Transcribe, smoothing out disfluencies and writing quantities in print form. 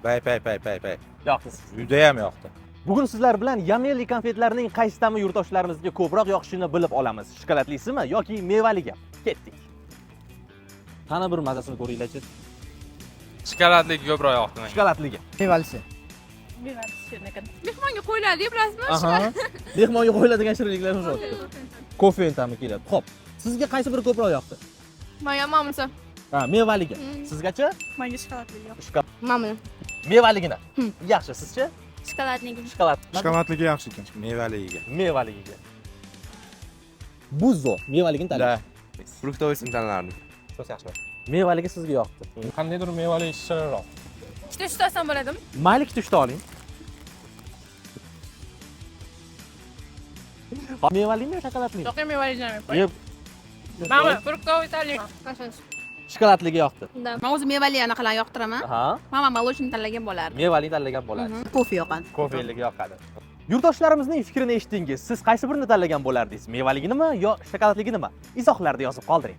Pay pay pay pay pay. Yoqdi sizga. Judayam yoqdi. Bugun sizlar bilan Yameli konfetlarining qaysi ta'mi yurtdoshlarimizga ko'proq yoqishini bilib olamiz. Shokoladlisimi yoki mevaligi? Ketdik. Qani bir mazasini ko'ringlarchi. Shokoladligi ko'proq yoqdi menga. Shokoladligi. Mevalisi. Mevasi shirin ekan. Mehmonga qo'yiladi, bilasizmi? Aha. Mehmonga qo'yiladigan shirinliklar o'sha. Kofe ta'mi keladi. Xo'p, sizga qaysi biri ko'proq yoqdi? Menga mamlisi. Ha, mevaligi. Sizgachi? Menga shokoladli yoqdi. Shokolad. Mamli. Mevaligini. Yaxshi, sizchi? Shokoladniki. Shokolad. Shokoladligi yaxshi ekan. Mevaligiga. Mevaligiga. Bu zo'r. Mevaligini tanlang. Фруктовый sini tanlardim. So'z yaxshi. Mevaligi sizga yoqdi. Qandaydir mevali shirinroq. Ikkita uchta olsam bo'ladimi? Mayli, ikkita uchta oling. Hop, mevalimi yo shokoladlimi? Yo'q, mevali jami. Yeb. Mamli, фруктовый tanlayman. Shokoladligi yoqdi. Men o'zi mevali anaqalarni yoqtiraman. Ha, Mama молочный tanlagan bo'lardim. mevali tanlagan bo'ladi. Kofe yoqadi. Kofeligi yoqadi. Yurtdoshlarimizning fikrini eshitdingiz. Siz qaysi birini tanlagan bo'lardingiz? Mevaliginimi yo shokoladliginimi? Izohlarda yozib qoldiring.